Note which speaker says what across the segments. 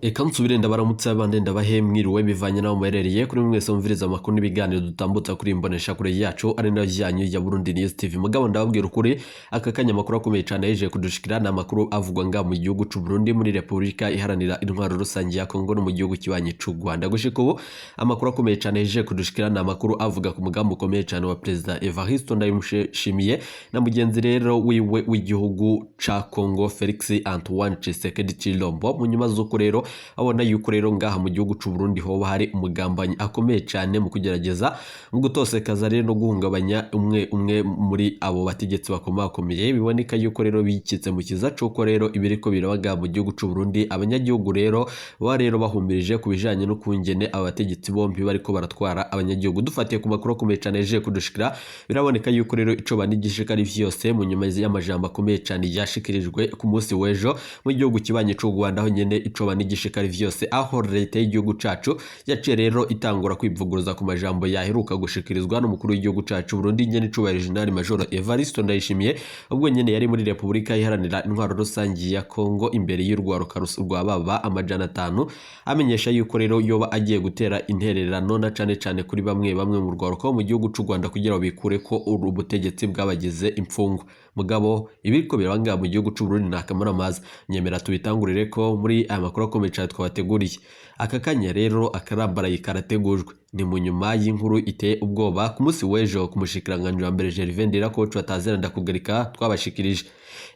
Speaker 1: Eka nsubire ndabaramutse abandi ndabahe mwiriwe bivanye n'aho muherereye kuri mwese mumviriza amakuru n'ibiganiro dutambutsa kuri imbonesha kure yacu ari nayo yanyu ya Burundi News TV. Mugabo ndababwira ukuri, aka kanya amakuru akomeye cyane yeje kudushikira ni amakuru avugwa nga mu gihugu c'u Burundi, muri Repubulika Iharanira Intwaro Rusange ya Kongo no mu gihugu kibanyi c'u Rwanda. Gushika ubu amakuru akomeye cyane yeje kudushikira ni amakuru avuga ku mugambi ukomeye cyane wa Perezida Evariste Ndayishimiye na mugenzi rero wiwe w'igihugu ca Kongo, Felix Antoine Tshisekedi Tshilombo, mu nyuma z'uko rero abona yuko rero ngaha mu gihugu c'u Burundi hoba hari umugambanyi akomeye cyane mu kugerageza mu gutosekaza rero no guhungabanya umwe umwe muri abo bategetsi bakomakomeye. Biboneka yuko rero bikitse mu kiza c'uko rero ibiriko biraba mu gihugu c'u Burundi, abanyagihugu rero baba rero bahumirije ku bijanye n'ukungene aba bategetsi bombi bariko baratwara abanyagihugu. Dufatiye ku makuru akomeye cyane yaje kudushikira, biraboneka yuko rero ico banigishika ari vyose mu nyuma y'amajambo akomeye cyane yashikirijwe ku munsi w'ejo mu gihugu kibanyi c'u Rwanda, aho nyene ico banigishika ari vyose, aho leta y'igihugu cacu yaciye rero itangura kwivuguruza ku majambo yaheruka gushikirizwa n'umukuru w'igihugu cacu Burundi, nyene icubahiro General Major Evariste Ndayishimiye, ubwo nyene yari muri Repubulika Iharanira Intwaro Rusangi ya Kongo imbere y'urwaruka rwa baba 500, amenyesha yuko rero yoba agiye gutera intererano na cane cane kuri bamwe bamwe mu rwaruka mu gihugu c'u Rwanda kugira ngo bikure ko ubutegetsi bwabagize imfungwa. Mugabo ibiriko biraba mu gihugu c'u Burundi ni akamaramaza. Nyemera tubitangurire ko muri aya makuru akomeye cane twabateguriye aka kanya rero akarambaraye karategujwe. Ni mu nyuma y'inkuru iteye ubwoba ku munsi w'ejo ku mushikiranganji wa mbere Gervais Ndirakocu atazira ndakugarika twabashikirije.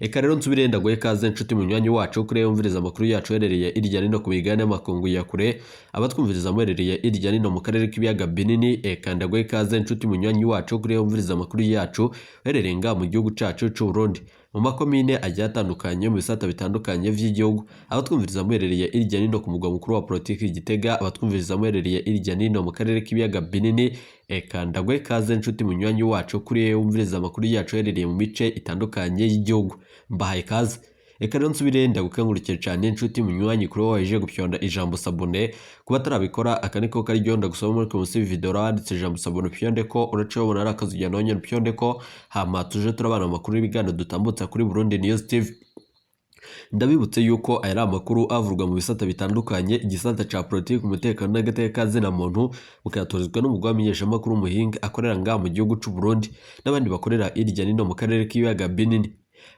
Speaker 1: Eka rero nsubire ndaguhe kaze, nshuti munywanyi wacu, kuri yumviriza amakuru yacu uherereye irya nino ku migabane y'amakungu ya kure, abatwumviriza muherereye irya nino mu karere k'ibiyaga binini. Eka ndaguhe kaze, nshuti munywanyi wacu, kuri yumviriza amakuru yacu uherereye ngaha mu gihugu cacu c'u Burundi, mu makomine agiye atandukanye, mu bisata bitandukanye vy'igihugu, abatwumviriza muherereye irya nino ku mugwa mukuru wa politiki Gitega, abatwumviriza muherereye irya nino mu karere k'ibiyaga binini. Eka ndaguhe kaze, nshuti munywanyi wacu, kuri wumviriza amakuru yacu uherereye mu mice itandukanye y'igihugu. Mbahaye kaze. Reka rero nsubire ndagukangurikire cyane, nshuti munywanyi, kuri wowe waje gupyonda ijambo s'abonner. Kuba atarabikora, aka niko karyo ndagusaba: muri munsi video wanditse ijambo s'abonner, upyonde ko uraca ubona ari akazu ujyana wonyine, upyonde ko, hama tuje turabana amakuru y'ibiganiro dutambutsa kuri Burundi News TV. Ndabibutse yuko aya ari amakuru avurwa mu bisata bitandukanye, igisata ca politiki, umutekano n'agateka zina muntu, mukayatorizwa n'umugwi w'amenyeshamakuru Umuhinga akorera ngaha mu gihugu c'u Burundi n'abandi bakorera irya nino mu karere k'ibiyaga binini.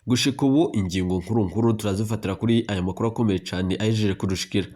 Speaker 1: Gushika ubu ingingo nkuru nkuru turazifatira kuri aya makuru akomeye cane ahejeje kudushikira.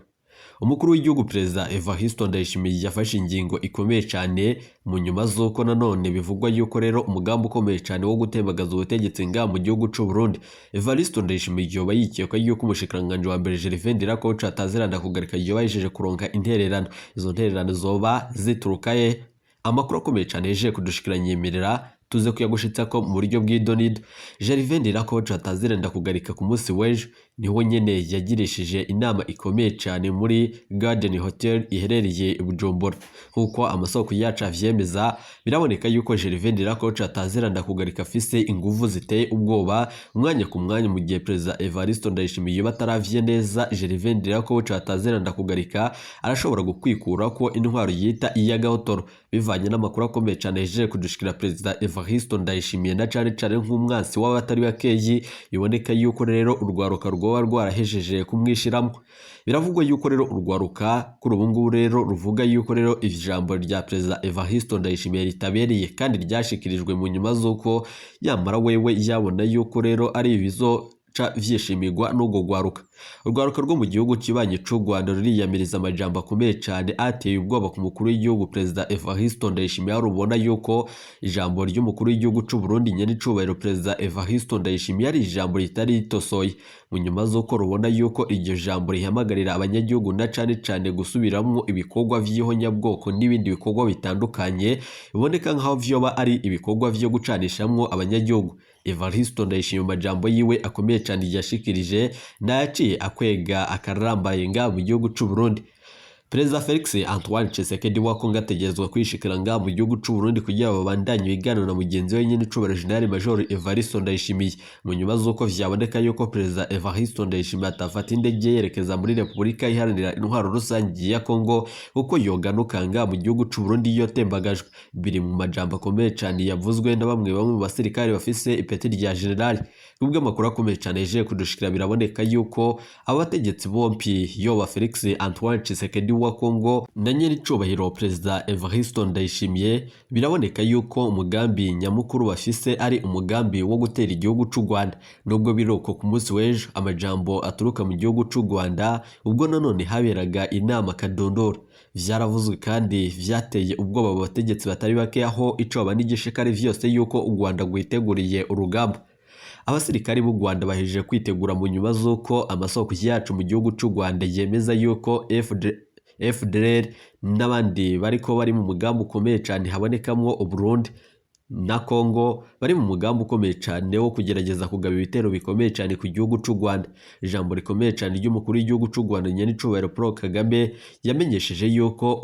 Speaker 1: Umukuru w'igihugu Perezida Evariste Ndayishimiye yafashe ingingo ikomeye cyane mu nyuma z'uko nanone bivugwa yuko rero umugambi ukomeye cyane wo gutembagaza ubutegetsi ngaha mu gihugu c'u Burundi, Evariste Ndayishimiye yoba yikekwa yuko umushikiranganji wa mbere Gervais Ndirakobuca ataziranda kugarika yoba yejeje kuronka intererano. Izo ntererano zoba zituruka he? Amakuru akomeye cyane yejeje kudushikira, nyemerera tuze kuyagushitsa ko mu buryo bw'idonido. Gervais Ndirakobuca ataziranda kugarika ku munsi w'ejo niho nyene yagirishije inama ikomeye cyane muri Garden Hotel iherereye i Bujumbura. Nk'uko amasoko yacu avyemeza, biraboneka yuko Gervais Ndirakobuca ataziranda kugarika afise inguvu ziteye ubwoba umwanya ku mwanya. Mu gihe Perezida Evariste Ndayishimiye bataravye neza, Gervais Ndirakobuca ataziranda kugarika arashobora gukwikura ko intwaro yita iy'agahotoro. Bivanye n'amakuru akomeye cyane yahejeje kudushikira, Perezida Evariste Ndayishimiye na cane cane nk'umwansi w'abatari bakeyi, biboneka yuko rero urwaruka rwoba rwarahejeje kumwishiramwo. Biravugwa yuko rero urwaruka kuri ubu ngubu rero ruvuga yuko rero ijambo rya Perezida Evariste Ndayishimiye ritabereye kandi ryashikirijwe mu nyuma z'uko yamara wewe yabona yuko rero ari ibizoca vyishimirwa n'urwo rwaruka. Urwaruka rwo mu gihugu kibanyi c'u Rwanda ruriyamiriza amajambo akomeye cyane ateye ubwoba ku mukuru w'igihugu Perezida Evariste Ndayishimiye, aho rubona yuko ijambo ry'umukuru w'igihugu c'u Burundi, nyenicubahiro Perezida Evariste Ndayishimiye, ari ijambo ritari ritosoye, mu nyuma z'uko rubona yuko iryo jambo rihamagarira abanyagihugu na cane cane gusubiramwo ibikorwa vy'ihonyabwoko n'ibindi bikorwa bitandukanye biboneka nk'aho vyoba ari ibikorwa vyo gucanishamwo abanyagihugu. Evariste Ndayishimiye mu majambo yiwe akomeye cyane yashikirije nayaciye akwega akarambaye nga mu gihugu c'u Burundi. Perezida Felix Antoine Tshisekedi wa Kongo ategerezwa kwishikira ngaha mu gihugu c'u Burundi kugira babandanye ibiganiro na mugenzi we nyene icubahiro General Major Evariste Ndayishimiye, mu nyuma z'uko vyaboneka yuko Perezida Evariste Ndayishimiye atafata indege yerekeza muri Repubulika Iharanira Intwaro Rusangi ya Kongo, kuko yoganuka ngaha mu gihugu c'u Burundi yotembagajwe. Biri mu majambo akomeye cane yavuzwe na bamwe bamwe mu basirikare bafise ipeti rya general. Kubwo amakuru akomeye cane yejeje kudushikira, biraboneka yuko abategetsi bompi, yoba Felix Antoine Tshisekedi wa Kongo na nyenicubahiro Perezida Evariste Ndayishimiye, biraboneka yuko umugambi nyamukuru bafise ari umugambi wo gutera igihugu c'u Rwanda. Nubwo biruko, ku munsi w'ejo amajambo aturuka mu gihugu c'u Rwanda, ubwo nanone haberaga inama kadondora, vyaravuzwe kandi vyateye ubwoba abo bategetsi batari bake, aho icoba n'igishikari vyose yuko u Rwanda rwiteguriye urugamba. Abasirikari b'u Rwanda bahejeje kwitegura mu nyuma z'uko amasoko yacu mu gihugu c'u Rwanda yemeza yuko FDLR n'abandi bariko bari mu mugambi ukomeye cane, habonekamwo Uburundi na Congo, bari mu mugambi ukomeye cane wo kugerageza kugaba ibitero bikomeye cane ku gihugu c'u Rwanda. Ijambo rikomeye cane ry'umukuru w'igihugu c'u Rwanda nyenicubahiro Paul Kagame yamenyesheje yuko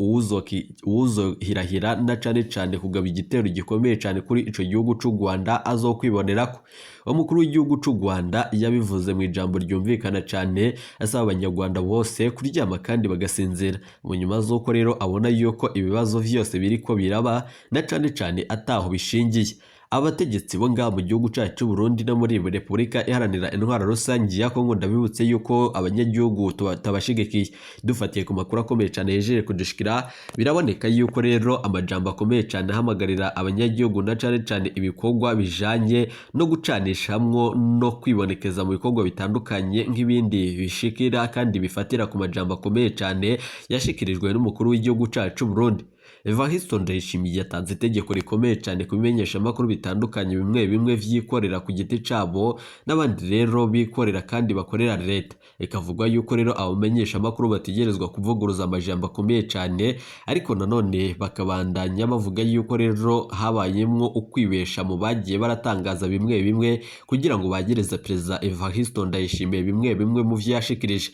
Speaker 1: uwuzohirahira na cane cane kugaba igitero gikomeye cane kuri ico gihugu c'u Rwanda azokwibonerako. Umukuru w'igihugu c'u Rwanda yabivuze mu ijambo ryumvikana cane, asaba abanyarwanda bose kuryama kandi bagasinzira, mu nyuma z'uko rero abona yuko ibibazo vyose biriko biraba na cane cane ataho bishingiye. Abategetsi bo ngaha mu gihugu cacu c'u Burundi no muri Repubulika Iharanira Intwaro Rusangi ya Kongo, ndabibutse yuko abanyagihugu tutabashigikiye. Dufatiye ku makuru akomeye cane yejeje kudushikira, biraboneka yuko rero amajambo akomeye cane ahamagarira abanyagihugu na cane cane ibikorwa bijanye no gucanishamwo no kwibonekeza mu bikorwa bitandukanye nk'ibindi bishikira kandi bifatira ku majambo akomeye cane yashikirijwe n'umukuru w'igihugu cacu c'u Burundi. Evariste Ndayishimiye yatanze itegeko rikomeye cyane ku bimenyeshamakuru bitandukanye bimwe bimwe vyikorera ku giti cabo n'abandi rero bikorera kandi bakorera leta. Ikavugwa yuko rero abo bamenyeshamakuru bategerezwa kuvuguruza amajambo akomeye cyane, ariko nanone bakabandanya bavuga yuko rero habayemwo ukwibesha mu bagiye baratangaza bimwe bimwe kugira ngo bagereze Perezida Evariste Ndayishimiye bimwe bimwe mu vyo yashikirije.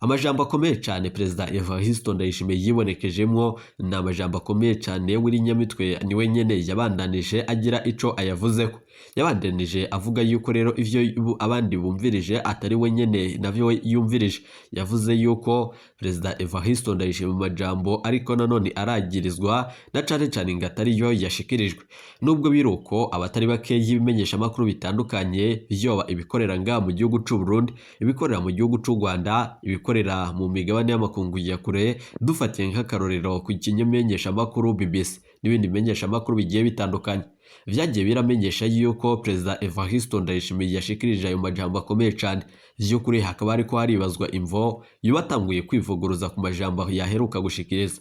Speaker 1: Amajambo akomeye cyane Perezida Evariste Ndayishimiye yibonekejemwo ni amajambo akomeye cyane. W'Irinyamitwe niwe nyene yabandanije agira ico ayavuzeko. Yabandanije avuga yuko rero ivyo abandi bumvirije atari we nyene navyo yumvirije. Yavuze yuko Perezida Evariste Ndayishimiye mu majambo ariko nanone aragirizwa na cane cane ngo atari yo yashikirijwe. Nubwo biruko, abatari bake y'ibimenyeshamakuru bitandukanye, vyoba ibikorera ngaha mu gihugu c'u Burundi, ibikorera mu gihugu c'u Rwanda, ibikorera mu migabane y'amakungu ya kure, dufatiye nk'akarorero ku kimenyeshamakuru BBC n'ibindi bimenyeshamakuru bigiye bitandukanye, vyagiye biramenyesha yuko Perezida Evariste Ndayishimiye yashikirije ayo majambo akomeye cane. Vy'ukuri hakaba hariko haribazwa imvo yoba atanguye kwivuguruza ku majambo yaheruka gushikiriza.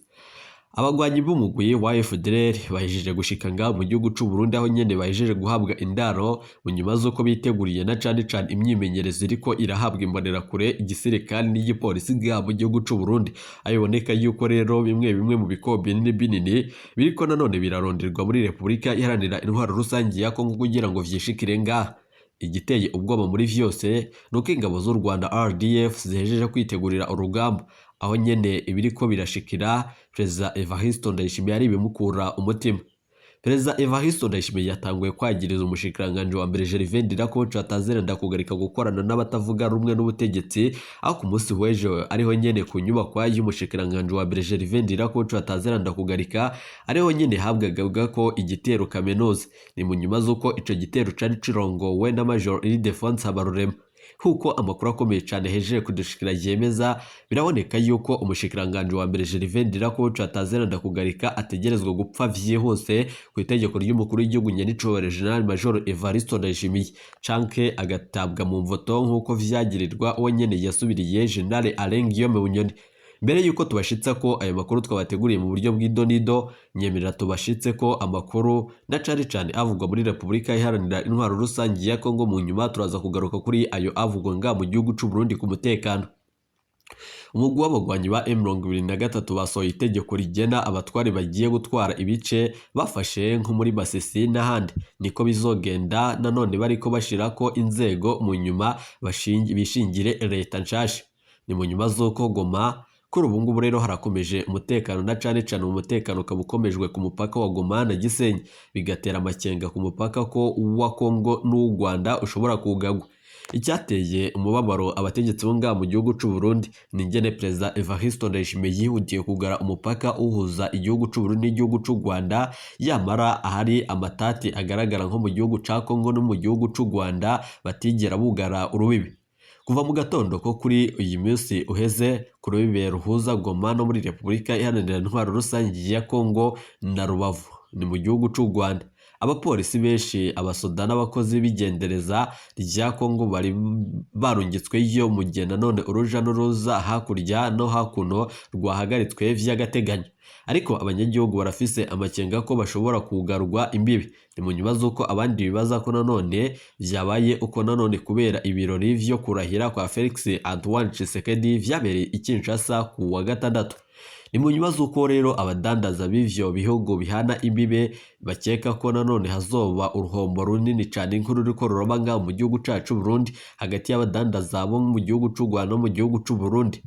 Speaker 1: Abagwanyi b'umugwi wa FDLR bahejeje gushika ngaha mu gihugu c'u Burundi, aho nyene bahejeje guhabwa indaro mu nyuma z'uko biteguriye na cane cane imyimenyerezo iriko irahabwa imbonerakure, igisirikare n'igipolisi ngaha mu gihugu c'u Burundi, aho biboneka yuko rero bimwe bimwe mu bikobo binini binini biriko nanone biraronderwa muri Repubulika Iharanira Intwaro Rusangi ya Kongo kugira ngo vyishikire ngaha. Igiteye ubwoba muri vyose nuko ingabo z'u Rwanda RDF zihejeje kwitegurira urugamba, aho nyene ibiriko birashikira Perezida Evariste Ndayishimiye ari ibimukura umutima. Perezida Evariste Ndayishimiye yatanguye kwagiriza umushikiranganji wa mbere Gervais Ndirakobuca atazira ndakugarika gukorana n'abatavuga rumwe n'ubutegetsi, aho ku munsi w'ejo ariho nyene ku nyubakwa y'umushikiranganji wa mbere Gervais Ndirakobuca atazira ndakugarika ariho nyene habwagaga ko igitero kaminuza. Ni mu nyuma z'uko ico gitero cari cirongowe na Major Ildefonse Habarurema. Kuko amakuru akomeye cyane hejeje kudushikira yemeza, biraboneka yuko umushikiranganji wa mbere Gervais Ndirakobuca atazira ndakugarika ategerezwa gupfa vyihuse ku itegeko ry'umukuru w'igihugu nyenicubahiro General Major Evariste Ndayishimiye, canke agatabwa mu mvoto nk'uko vyagirirwa uwo nyene yasubiriye General Alain Guillaume Bunyoni. Mbere yuko tubashitsa ko ayo makuru twabateguriye mu buryo bw'idonido, nyemerera tubashitse ko amakuru na cane cane avugwa muri Repubulika Iharanira Intwaro Rusangi ya Kongo. Mu nyuma turaza kugaruka kuri ayo avugwa nga mu gihugu c'u Burundi ku mutekano. Umugwi w'abagwanyi ba M23 basohoye itegeko rigena abatware bagiye gutwara ibice bafashe nko muri Masisi n'ahandi. Niko bizogenda nanone bariko bashirako inzego mu nyuma bishingire leta nshasha. Ni mu nyuma z'uko Goma Kuri ubu ngubu rero harakomeje umutekano na cane cane umutekano ukaba ukomejwe ku mupaka wa Goma na Gisenyi, bigatera amakenga ku mupaka ko uwa Kongo n'uw'u Rwanda ushobora kugagwa. Icyateye umubabaro abategetsi bo ngaha mu gihugu c'u Burundi ni ingene Perezida Evariste Ndayishimiye yihutiye kugara umupaka uhuza igihugu c'u Burundi n'igihugu c'u Rwanda, yamara ahari amatati agaragara nko mu gihugu ca Kongo no mu gihugu c'u Rwanda batigera bugara urubibi. Kuva mu gatondo ko kuri uyu munsi uheze ku rubibe ruhuza Goma no muri Repubulika Iharanira Intwaro Rusange ya Kongo na Rubavu ni mu gihugu c'u Rwanda. Abapolisi benshi, abasoda n'abakozi b'igendereza rya Kongo bari barungitsweyo mu gihe nanone uruja n'uruza hakurya no hakuno rwahagaritswe vy'agateganyo. Ariko abanyagihugu barafise amakenga ko bashobora kugarwa imbibi. Ni mu nyuma z'uko abandi bibaza ko nanone vyabaye uko nanone kubera ibirori vyo kurahira kwa Felix Antoine Tshisekedi vyabereye i Kinshasa ku wa gatandatu. Ni mu nyuma z'uko rero abadandaza b'ivyo bihugu bihana imbibe bakeka ko nanone hazoba uruhombo runini cane inkuru ruriko ruraba ngaha mu gihugu cacu Burundi hagati y'abadandaza bo mu gihugu c'u Rwanda no mu gihugu c'u Burundi.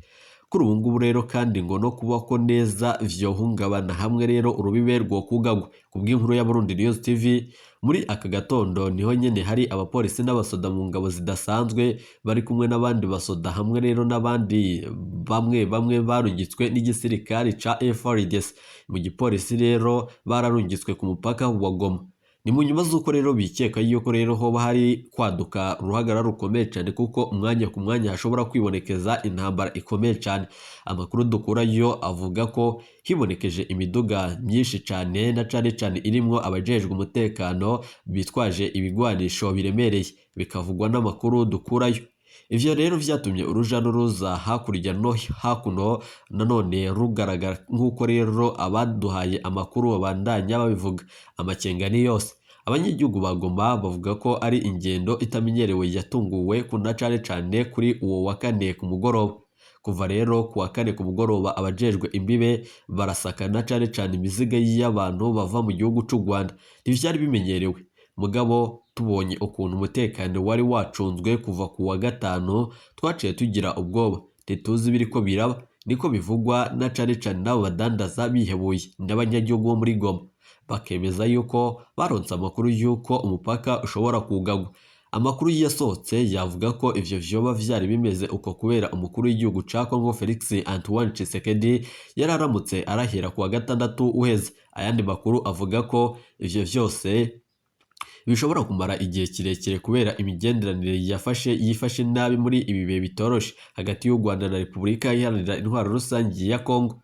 Speaker 1: Kuri ubu ngubu rero kandi ngo no kubaho neza vyohungabana hamwe rero urubibe rwokugagwa. Kubw'inkuru ya Burundi News TV muri aka gatondo niho nyene hari abapolisi n'abasoda mu ngabo zidasanzwe bari kumwe n'abandi basoda hamwe rero n'abandi bamwe bamwe barungitswe n'igisirikari ca FARDC. Mu gipolisi rero bararungitswe ku mupaka wa Goma. Ni mu nyuma z'uko rero bikeka yuko rero hoba hari kwaduka uruhagarara rukomeye cyane kuko umwanya ku mwanya hashobora kwibonekeza intambara ikomeye cyane. Amakuru dukurayo avuga ko hibonekeje imiduga myinshi cyane na cane cane irimwo abajejwe umutekano bitwaje ibigwanisho biremereye, bikavugwa n'amakuru dukurayo. Ivyo rero vyatumye uruja n'uruza hakurya no hakuno nanone rugaragara nk'uko rero abaduhaye amakuru babandanya babivuga. Amakenga ni yose. Abanyagihugu ba Goma bavuga ko ari ingendo itamenyerewe yatunguwe kuna cane cane kuri uwo wa kane ku mugoroba. Kuva rero ku wa kane ku mugoroba abajejwe imbibe barasakana cane cane imizigo y'abantu bava mu gihugu c'u Rwanda. Ntivyari bimenyerewe. Mugabo tubonye ukuntu umutekano wari wacunzwe kuva ku wa gatanu twaciye tugira ubwoba, ntituzi ibiriko biraba, niko bivugwa na cane cane n'abo badandaza bihebuye n'abanyagihugu bo muri Goma. Bakemeza yuko baronse amakuru yuko umupaka ushobora kugagwa. Amakuru yasohotse yavuga ko ivyo vyoba vyari bimeze uko kubera umukuru w'igihugu ca Congo Felix Antoine Tshisekedi yari aramutse arahira ku wa gatandatu uheze. Ayandi makuru avuga ko ivyo vyose bishobora kumara igihe kirekire kubera imigenderanire yafashe yifashe nabi muri ibi bihe bitoroshe hagati y'u Rwanda na Repubulika Iharanira Intwaro Rusange ya Congo.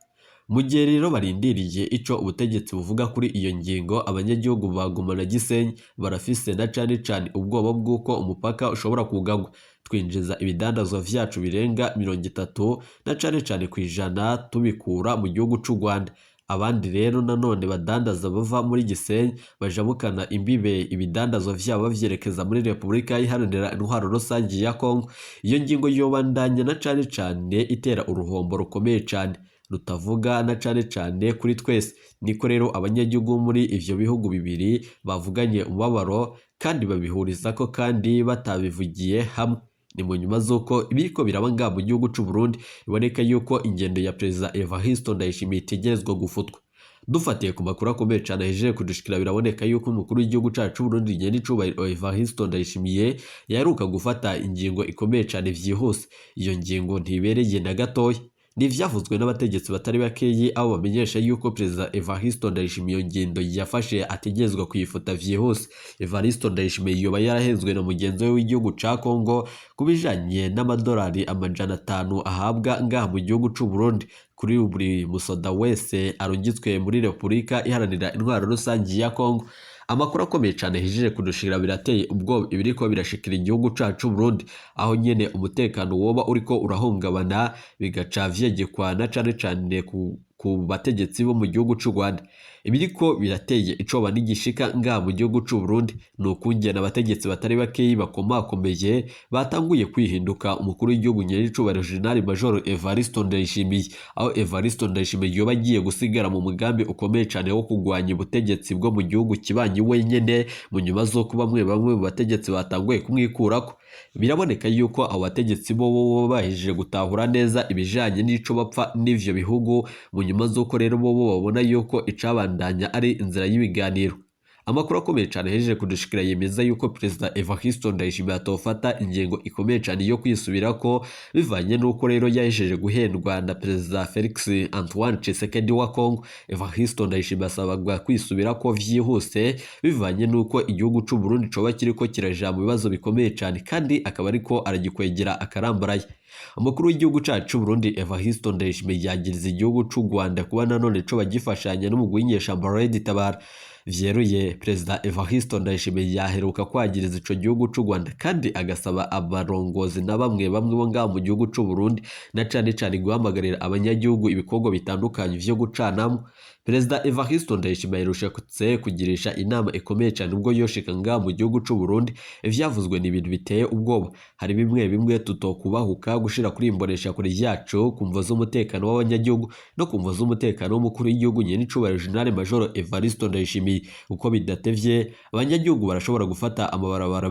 Speaker 1: Mu gihe rero barindiriye ico ubutegetsi buvuga kuri iyo ngingo, abanyagihugu ba Goma na Gisenyi barafise na cane cane ubwoba bw'uko umupaka ushobora kugagwa. Twinjiza ibidandazwa vyacu birenga 30 na cane cane kw'ijana tubikura mu gihugu c'u Rwanda. Abandi rero nanone badandaza bava muri Gisenyi bajabukana imbibe ibidandazwa vyabo bavyerekeza muri Repubulika Iharanira Intwaro Rusange ya Congo. Iyo ngingo yobandanya na cane cane itera uruhombo rukomeye cane rutavuga na cane cane kuri twese. Niko rero abanyagihugu bo muri ivyo bihugu bibiri bavuganye umubabaro kandi babihurizako kandi batabivugiye hamwe. Ni mu nyuma z'uko ibiriko biraba ngaha mu gihugu c'u Burundi biboneka yuko ingendo ya Perezida Evariste Ndayishimiye itegerezwa gufutwa. Dufatiye ku makuru akomeye cane ahejeje kudushikira, biraboneka yuko umukuru w'igihugu cacu c'Uburundi Nyenicubahiro Evariste Ndayishimiye yaheruka gufata ingingo ikomeye cane vyihuse. Iyo ngingo ntibereye na gatoya. Ni ivyavuzwe n'abategetsi batari bakeyi aho bamenyesha yuko Perezida Evariste Ndayishimiye iyo ngendo yafashe ategerezwa kuyifuta vyihuse. Evariste Ndayishimiye yoba yarahenzwe na mugenzi we w'igihugu ca Congo ku bijanye n'amadolari 500 ahabwa ngaha mu gihugu c'u Burundi kuri buri musoda wese arungitswe muri Repubulika Iharanira Intwaro Rusange ya Congo. Amakuru akomeye cane ahejeje kudushikira birateye ubwoba ibiriko birashikira igihugu cacu Burundi, aho nyene umutekano woba uriko urahungabana bigaca vyegekwa na cane cane ku bategetsi bo mu gihugu c'u Rwanda. Ibiriko birateye icoba n'igishika nga mu gihugu c'u Burundi ni ukungena abategetsi batari bakeyi bakomakomeye batanguye kwihinduka umukuru w'igihugu nyir'icubahiro General Major Evariste Ndayishimiye, aho Evariste Ndayishimiye yoba agiye gusigara mu mugambi ukomeye cane wo kugwanya ubutegetsi bwo mu gihugu kibanyi wenyene, mu nyuma z'uko bamwe bamwe mu bategetsi batanguye kumwikurako. Biraboneka yuko abo bategetsi bo bo bahejeje gutahura neza ibijanye n'ico bapfa n'ivyo bihugu, mu nyuma z'uko rero bo babona yuko icabandanya ari inzira y'ibiganiro. Amakuru akomeye cane ahejeje kudushikira yemeza yuko Perezida Evariste Ndayishimiye atofata ingingo ikomeye cane yo kwisubirako, bivanye n'uko rero yahejeje guhendwa na Perezida Felix Antoine Tshisekedi wa Congo. Evariste Ndayishimiye asabwa kwisubirako vyihuse, bivanye n'uko igihugu c'u Burundi coba kiriko kiraja mu bibazo bikomeye cane, kandi akaba ariko aragikwegera akarambaraye. Umukuru w'igihugu cacu c'u Burundi Evariste Ndayishimiye yagiriza igihugu c'u Rwanda kuba nanone coba gifashanya n'umugwi w'inyeshamba Red Tabara. Vyeruye, Perezida Evariste Ndayishimiye yaheruka kwagiriza ico gihugu c'u Rwanda, kandi agasaba abarongozi na bamwe bamwe bo ngaha mu gihugu c'u Burundi na cane cane guhamagarira abanyagihugu ibikorwa bitandukanye vyo gucanamwo. Perezida Evariste Ndayishimiye aherutse kugirisha inama ikomeye cane ubwo yoshika ngaha mu gihugu c'u Burundi. Ivyavuzwe ni ibintu biteye ubwoba. Hari bimwe bimwe tutokubahuka gushira kuri imbonesha kure yacu ku mvo z'umutekano w'abanyagihugu no ku mvo z'umutekano w'umukuru w'igihugu nyenicubahiro General Major Evariste Ndayishimiye. Uko bidatevye, abanyagihugu barashobora gufata amabarabara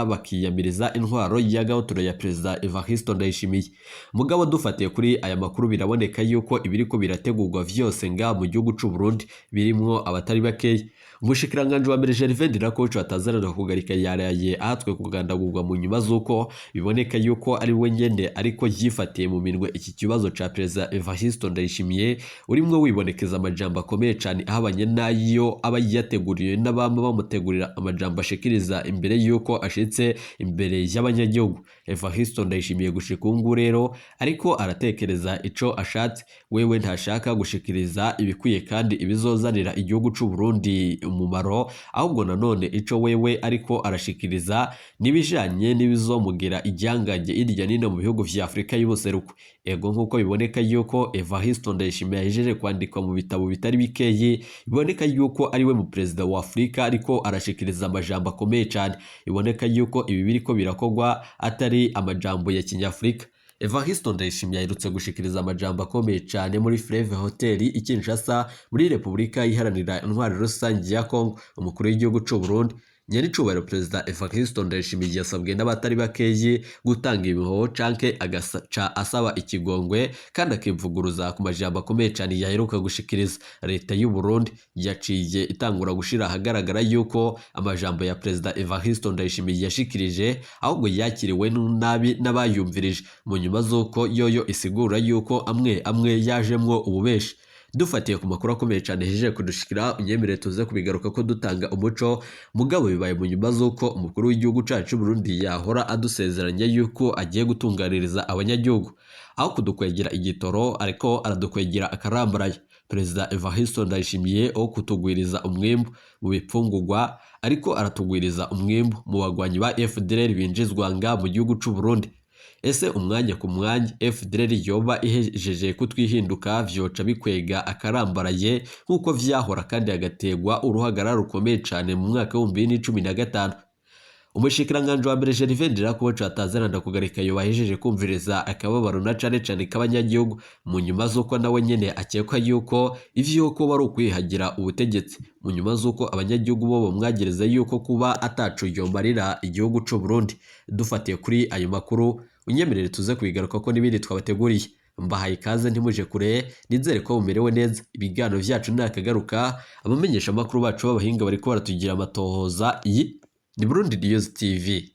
Speaker 1: bakiyamiriza intwaro y'agahotoro ya Perezida Evariste Ndayishimiye. Mugabo dufatiye kuri aya makuru, biraboneka yuko ibiriko birategurwa vyose ngaha mu gihugu c'u Burundi birimwo abatari bakeya. Umushikiranganji wa mbere Gervais Ndirakoco atazarana kugarika yaraye ahatwe kugandagurwa, mu nyuma z'uko biboneka yuko ari we nyene ariko yifatiye mu minwe iki kibazo ca Perezida Evariste Ndayishimiye, urimwo wibonekeza amajambo akomeye cane ahabanye n'ayo aba yateguriwe n'abama bamutegurira amajambo ashikiriza imbere yuko ashitse imbere y'abanyagihugu. Evariste Ndayishimiye gushika ubu ngubu rero ariko aratekereza ico ashatse. Wewe ntashaka gushikiriza ibikwiye kandi ibizozanira igihugu c'u Burundi umumaro, ahubwo nanone ico wewe ariko arashikiriza n'ibijanye n'ibizomugira igihangange irya nino mu bihugu vya Afurika y'ubuseruko. Ego, nk'uko biboneka yuko Evariste Ndayishimiye yahejeje kwandikwa mu bitabo bitari bikeyi, biboneka yuko ari we mu perezida wa Afurika ariko arashikiriza amajambo akomeye cane. Biboneka yuko ibi biriko birakorwa atari amajambo ya kinyafurika. Evariste Ndayishimiye aherutse gushikiriza amajambo akomeye cane muri Fleuve Hotel i Kinshasa muri Repubulika Iharanira Intwaro Rusange ya Congo. Umukuru w'igihugu c'u Burundi nyenicubahiro Perezida Evariste Ndayishimiye yasabwe n'abatari bakeyi gutanga ibihoho canke agaca asaba ikigongwe, kandi akivuguruza ku majambo akomeye cane yaheruka gushikiriza. Leta y'u Burundi yaciye itangura gushira ahagaragara yuko amajambo ya Perezida Evariste Ndayishimiye yashikirije ahubwo yakiriwe nabi n'abayumvirije, mu nyuma z'uko yoyo isigura yuko amwe amwe yajemwo ububeshi. Dufatiye ku makuru akomeye cyane hejeje kudushikira, unyemerere tuze kubigaruka ko dutanga umuco. Mugabo bibaye mu nyuma z'uko umukuru w'igihugu cacu Burundi yahora adusezeranya yuko agiye gutunganiriza abanyagihugu, aho kudukwegera igitoro ariko aradukwegera akarambaraye. Perezida Evariste Ndayishimiye wo kutugwiriza umwimbu mu bipfungurwa ariko aratugwiriza umwimbu mu bagwanyi ba FDLR binjizwa nga mu gihugu c'u Burundi. Ese umwanya ku mwanya FDLR yoba ihejeje kutwihinduka, vyoca bikwega akarambaraye nk'uko vyahora, kandi hagategwa uruhagarara rukomeye cane mu mwaka w'2015. Umushikiranganji wa mbere Gervais Ndirakobuca atazaranda kugarika yobahejeje kumviriza akababaro na cane cane k'abanyagihugu, mu nyuma z'uko nawe nyene akekwa yuko ivyo kuba ari ukwihagira ubutegetsi, mu nyuma z'uko abanyagihugu bo bamwagereza yuko kuba ataco yomarira igihugu c'u Burundi. Dufatiye kuri ayo makuru, unyemerere tuze kubigaruka ko n'ibindi twabateguriye. Mbahaye ikaze, ntimuje kure, nizere ko mumerewe neza. Ibiganiro vyacu nakagaruka. Abamenyesha amakuru bacu b'abahinga bariko baratugira amatohoza. Iyi ni Burundi News TV.